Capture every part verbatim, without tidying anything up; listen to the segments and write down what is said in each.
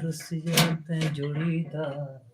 रसिया तैं जोड़ीदार।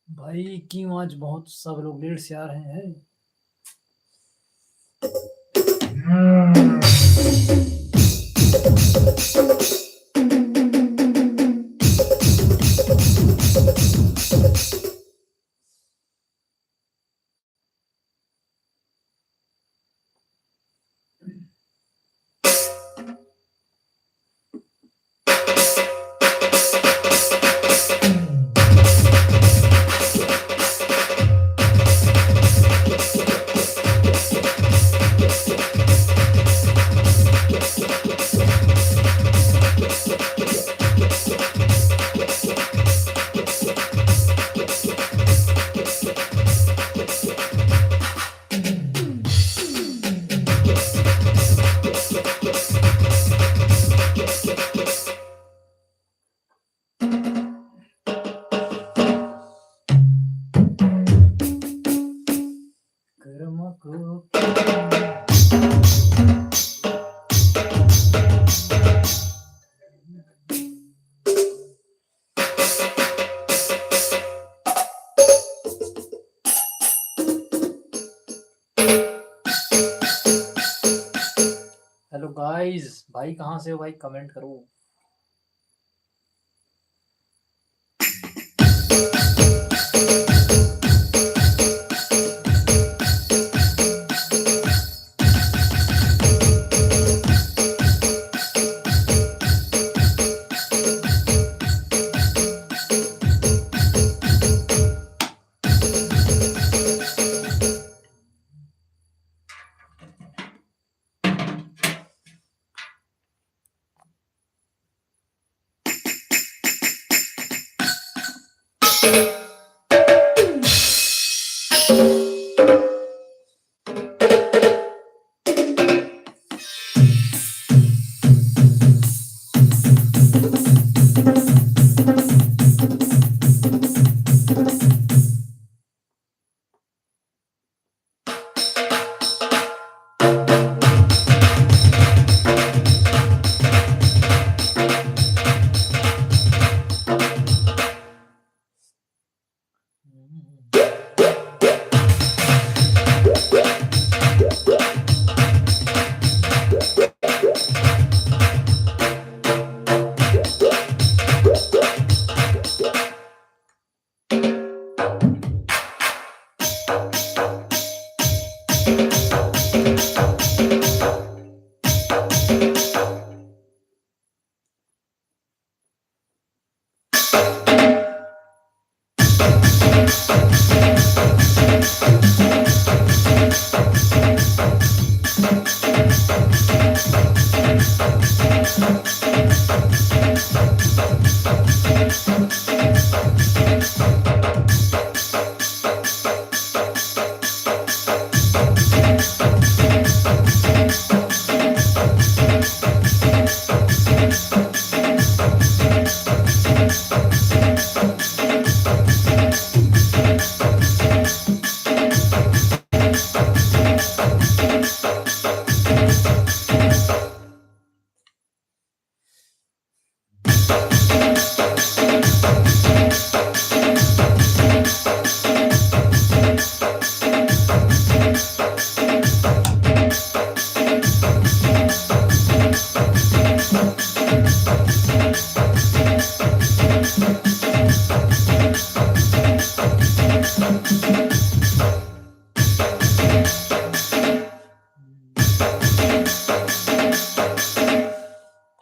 भाई, क्यों आज बहुत सब लोग लेट से आ रहे हैं? हेलो गाइस, भाई कहाँ से हो भाई, कमेंट करो।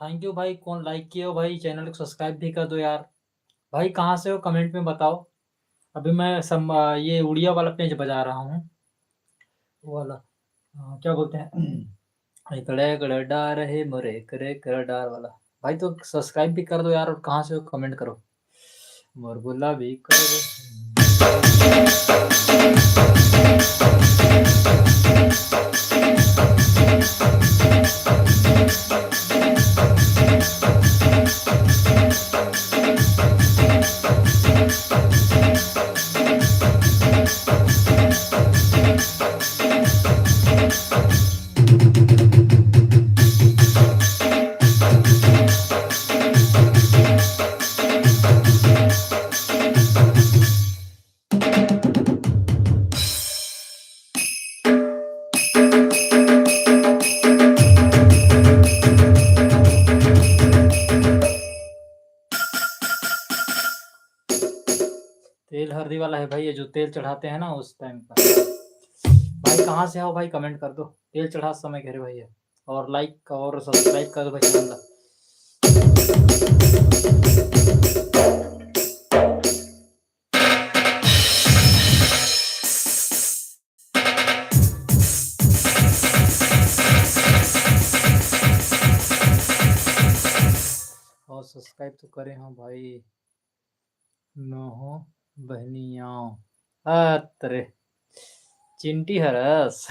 थैंक यू भाई, कौन लाइक किए हो भाई, चैनल को सब्सक्राइब भी कर दो यार। भाई कहाँ से हो, कमेंट में बताओ। अभी मैं सम, ये उड़िया वाला पेज बजा रहा हूँ, वो वाला, अ, क्या बोलते हैं, एकड़े एकड़े डार है मोरे, एकड़े एकड़े डार वाला। भाई तो सब्सक्राइब भी कर दो यार, और कहाँ से हो कमेंट करो। मोर गुलाबी कर। तेल हल्दी वाला है भाई, ये जो तेल चढ़ाते हैं ना उस टाइम पर। भाई कहाँ से हो भाई, कमेंट कर दो। तेल चढ़ा समय घरे भाई है। और लाइक और सब्सक्राइब कर दो भाई चैनल। और सब्सक्राइब तो करे हो भाई। नोहो बहनियाओ। अतरे चिंटी हरस।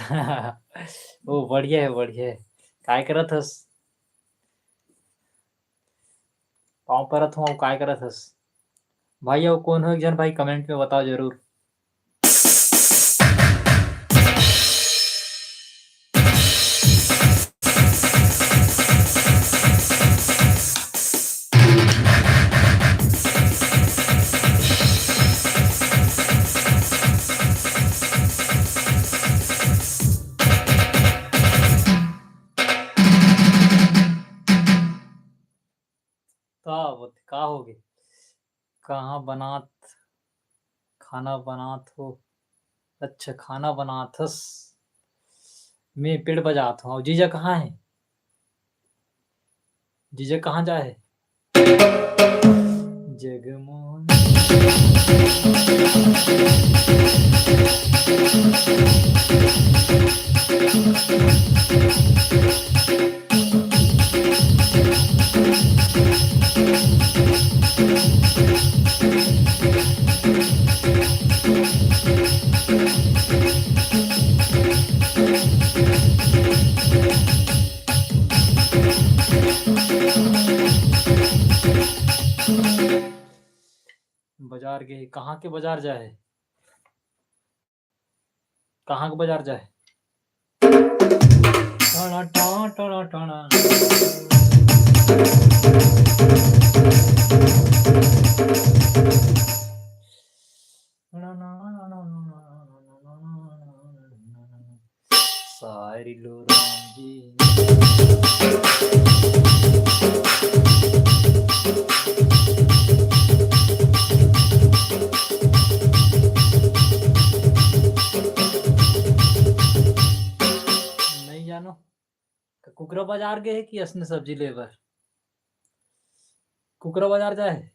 ओ बढ़िया है, बढ़िया है। काय करत हस? पाँव परत हूँ, काय करत हस? भाई, अउ कौन हो एक जन भाई, कमेंट में बताओ जरूर। का होथे, का होगे? कहाँ बनात, खाना बनात हो? अच्छा, खाना बनात हस। मैं पेड़ बजात हूँ। अउ जीजा कहाँ है? जीजा कहाँ जाए है? जगमोहन। बाजार गे, कहाँ के बाजार जाए? कहाँ के बाजार जाए? टणा टणा टणा टणा। सारी लो राम जी। नहीं जानो, कुकरा बाजार गए है कि असने सब्जी लेबर? कुकरा बाजार जाए है।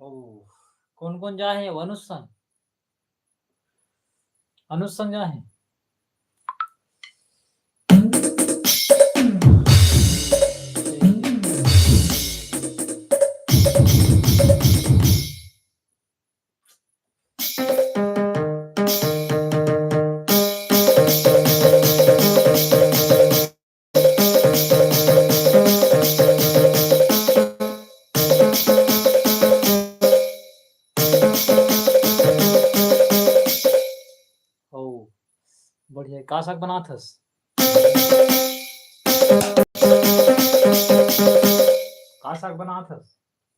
ओ, कौन कौन जाए है? अनुज संग, अनुज संग जाए है। ओ, बढ़िया। का साग बनात हस? का साग बनात हस,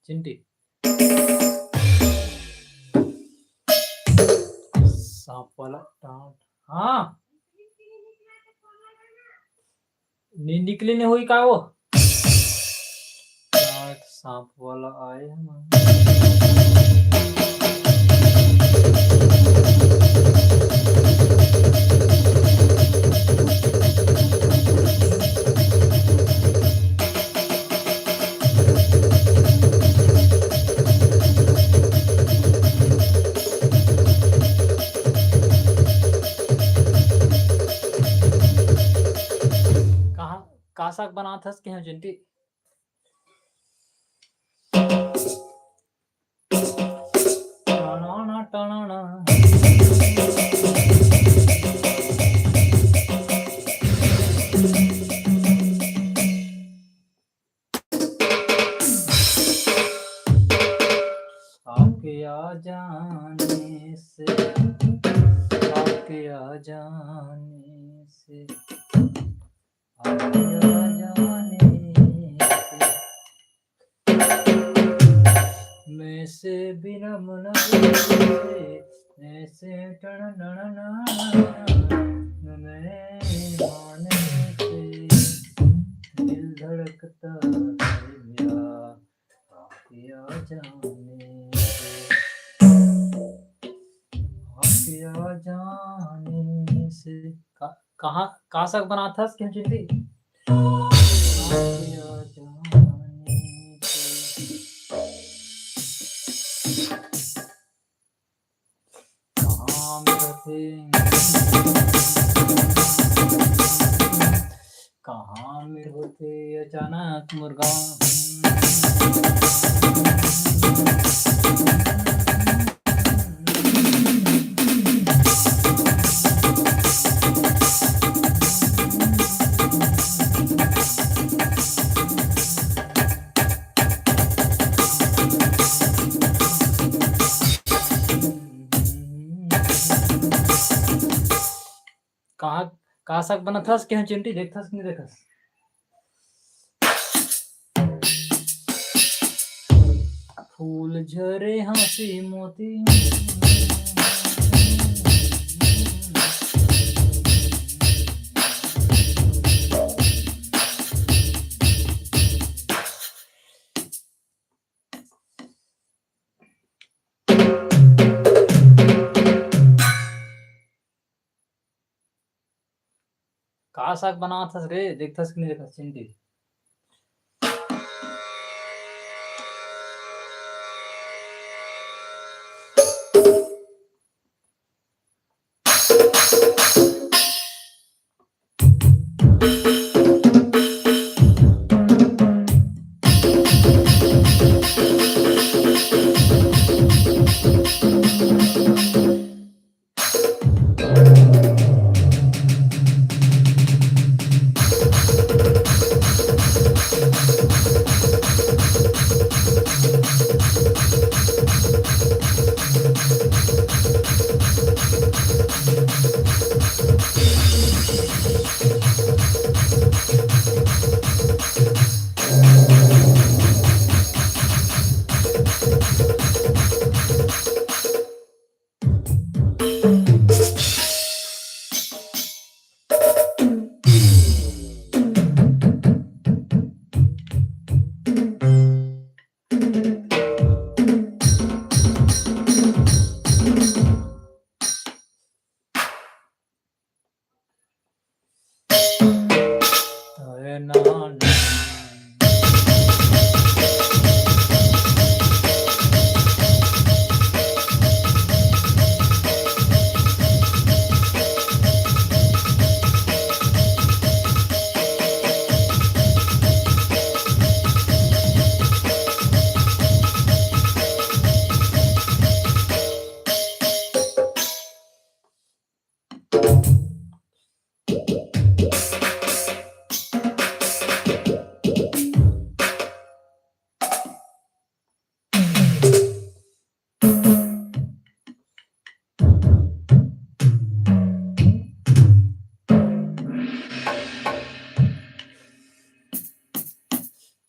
चिंटी? सांप वाला टांट। हाँ, नी निकले, नहीं होई का वो? टांट सांप वाला आए हम। कहाँ, का साग बनात हस के हम चिंटी? टणाना, टणाना। आपके आ जाने से, आपके आ जाने से, आपके आ जाने से, मैं से बिना मन से, ऐसे टन नन नन, मैं माने से, दिल धड़कता है मेरा। आपके आ जाने से, आपके आ जाने से। का, कहाँ, का साग बनात हस, क्यों चिंटी? आपके आ जाने से। कहाँ में होथे, कहाँ में होथे अचानक मुर्गा? कहाँ, का साग बनात हस, केहू चिंटी देखथस कि नहीं देखस? फूल झरे हाँसी मोती। का साग बनात हस रे? देखथस कि नहीं देखस, चिंटी?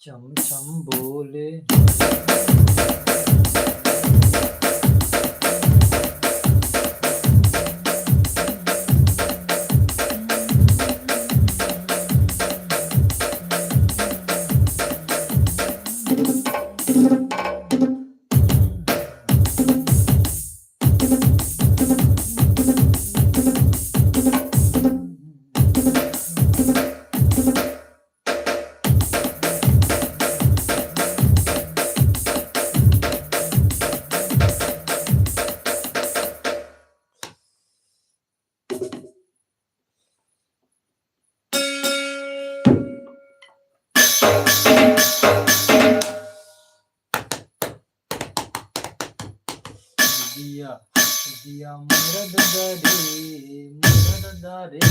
चम चम बोले। दिया, दिया मरद दरे, मरद दरे।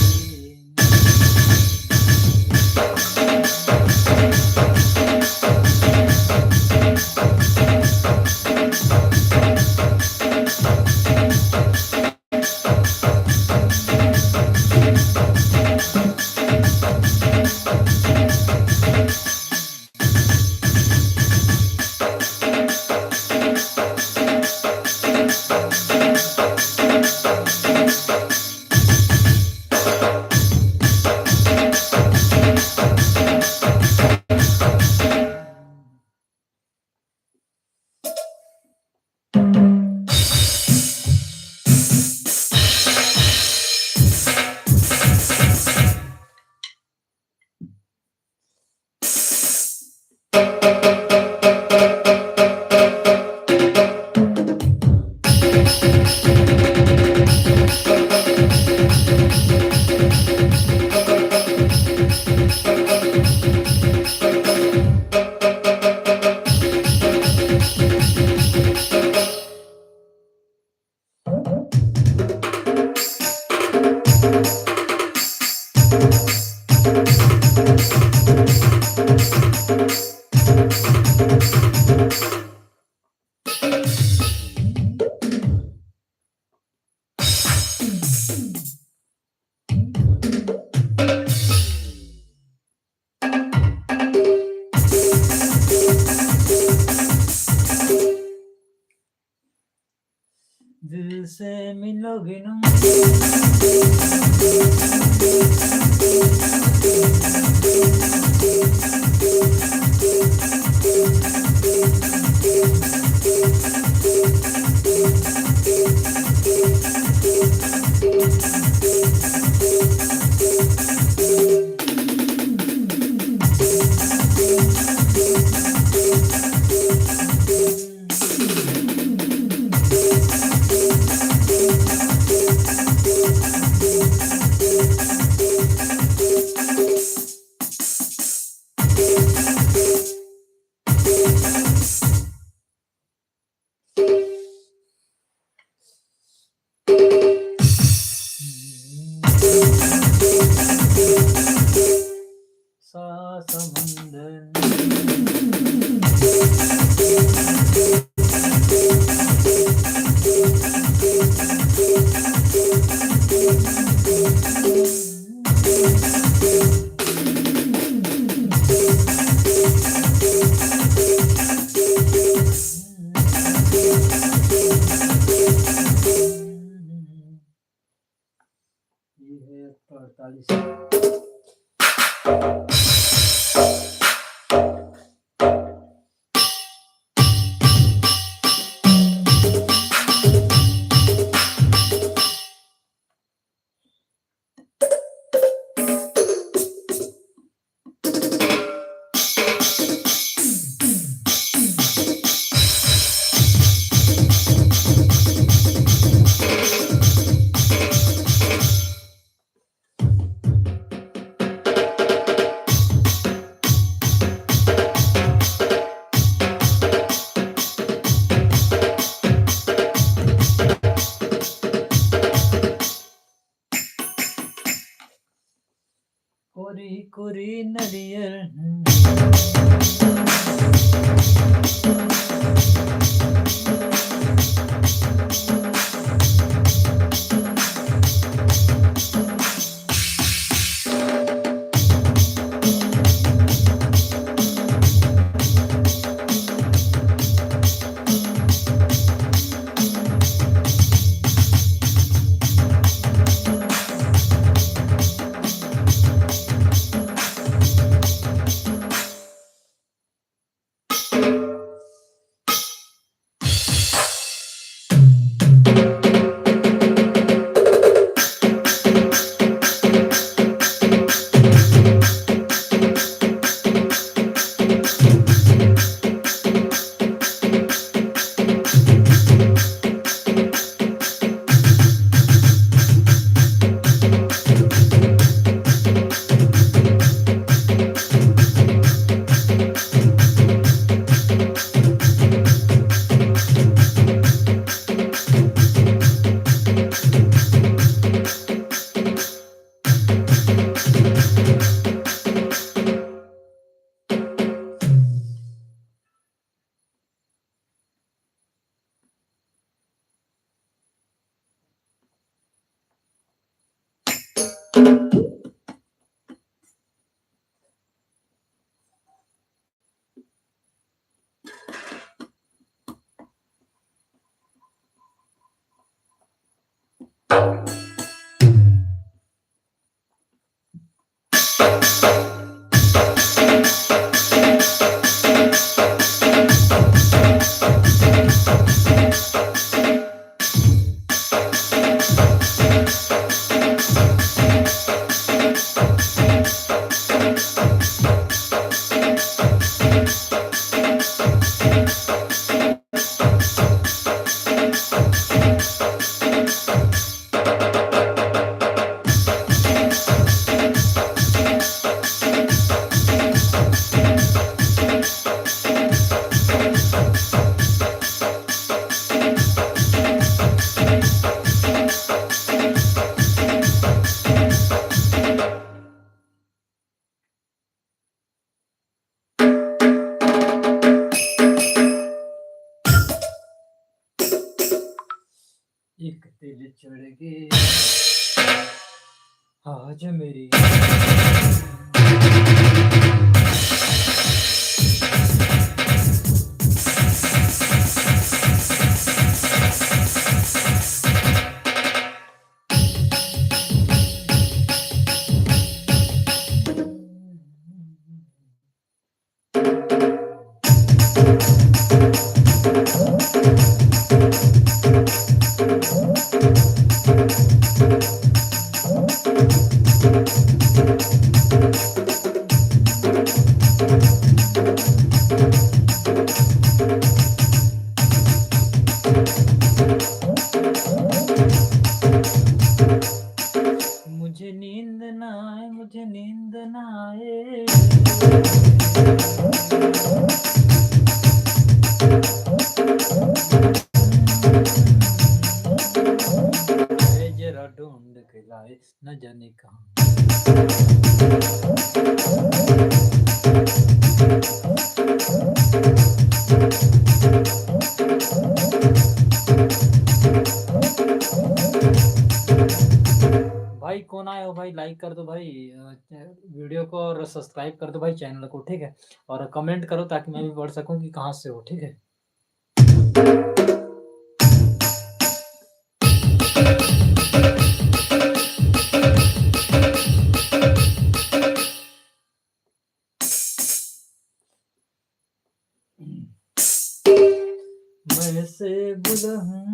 दिल से मिलोगे ना। सा समंदर। ये है अड़तालीस। कोरी कोरी नरियर। एक दिल चढ़ गए आज मेरी। मुझे नींद ना आए, मुझे नींद ना आए। ए जरा ढूंढ के लाए, न जाने कहाँ। भाई कौन आए हो भाई, लाइक कर दो भाई, अ, वीडियो को, और सब्सक्राइब कर दो भाई चैनल को, ठीक है? और कमेंट करो ताकि मैं भी पढ़ सकूं कि कहाँ से हो, ठीक है? मैं से बुलहूं।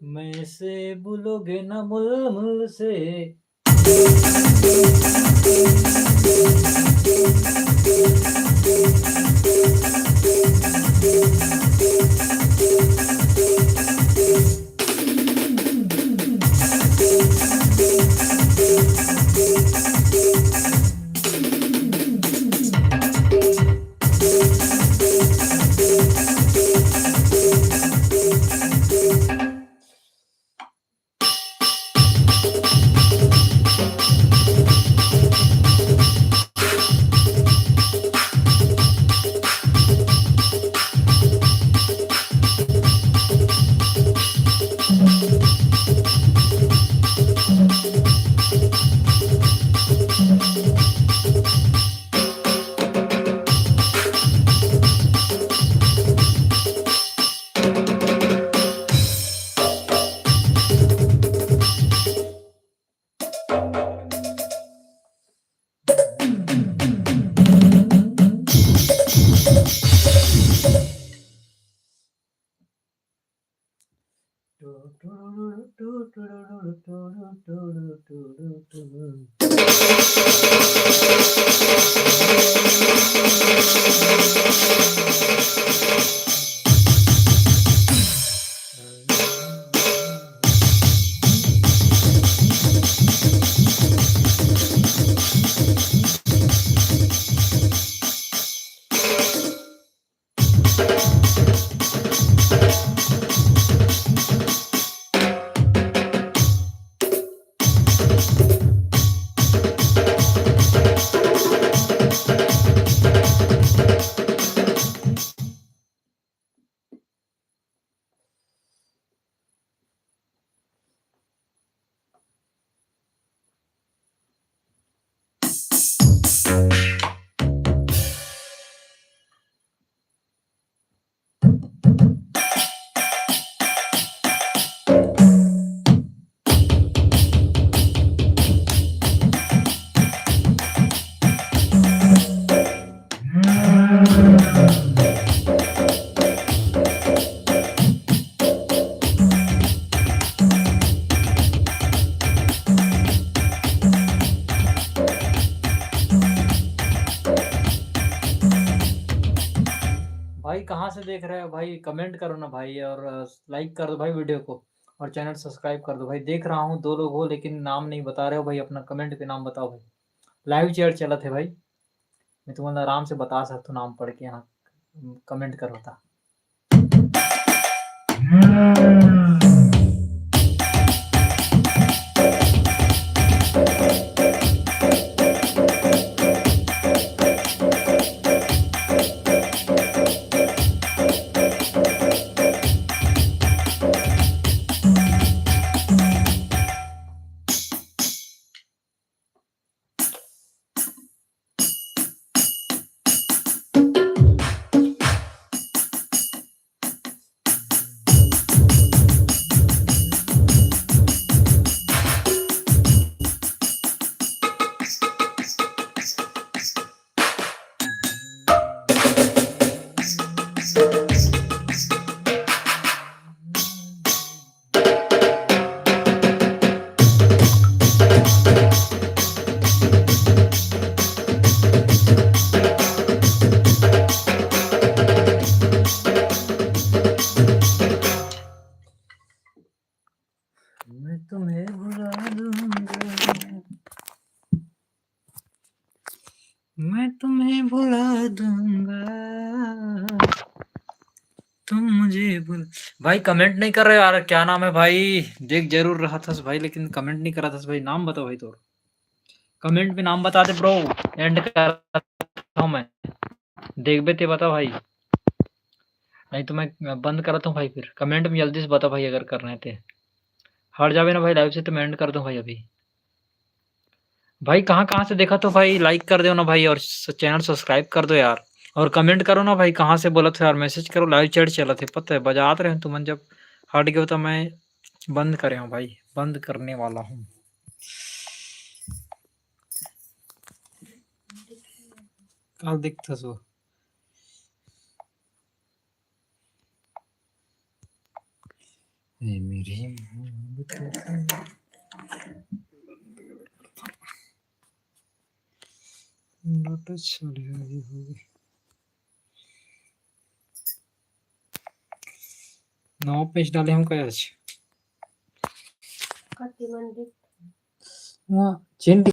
मैं से बोलोगे ना मुल मुल से। कहाँ से देख रहे हो भाई, कमेंट करो ना भाई, और लाइक कर दो भाई वीडियो को, और चैनल सब्सक्राइब कर दो भाई। देख रहा हूँ दो लोग हो, लेकिन नाम नहीं बता रहे हो भाई अपना, कमेंट पे नाम बताओ भाई। लाइव चैट चलत हे भाई, मैं तुमन ला आराम से बता सकथों नाम पढ़ के, यहाँ कमेंट करो ता। मैं तुम्हें भुला दूंगा, मैं तुम्हें भुला दूंगा, तुम मुझे भुला। भाई कमेंट नहीं कर रहे यार, क्या नाम है भाई? देख जरूर रहा था भाई, लेकिन कमेंट नहीं करा था भाई। नाम बताओ भाई तोर, कमेंट में नाम बता दे ब्रो, एंड करता हूँ मैं, देखबे ते बता भाई, नहीं तो मैं बंद करता हूँ भाई। फिर कमेंट में जल्दी से बता भाई, अगर करना है ते। हट जावे ना भाई लाइव से तो मैं एंड कर दूँ भाई अभी। भाई कहाँ कहाँ से देखा तो भाई लाइक कर दो ना भाई, और चैनल सब्सक्राइब कर दो यार, और कमेंट करो ना भाई कहाँ से बोलत हो यार, मैसेज करो, लाइव चैट चलत हे, पता है बजात रहे हो तुमन, जब हट गए हो तो मैं बंद करे हूँ भाई, बंद करने वाला हूँ। काल देखता सो। ए मेरी मोहब्बत का नोटिस चली होगी। नौ पेज डाले हम कहे आज। कति मन दिख। वहाँ चेन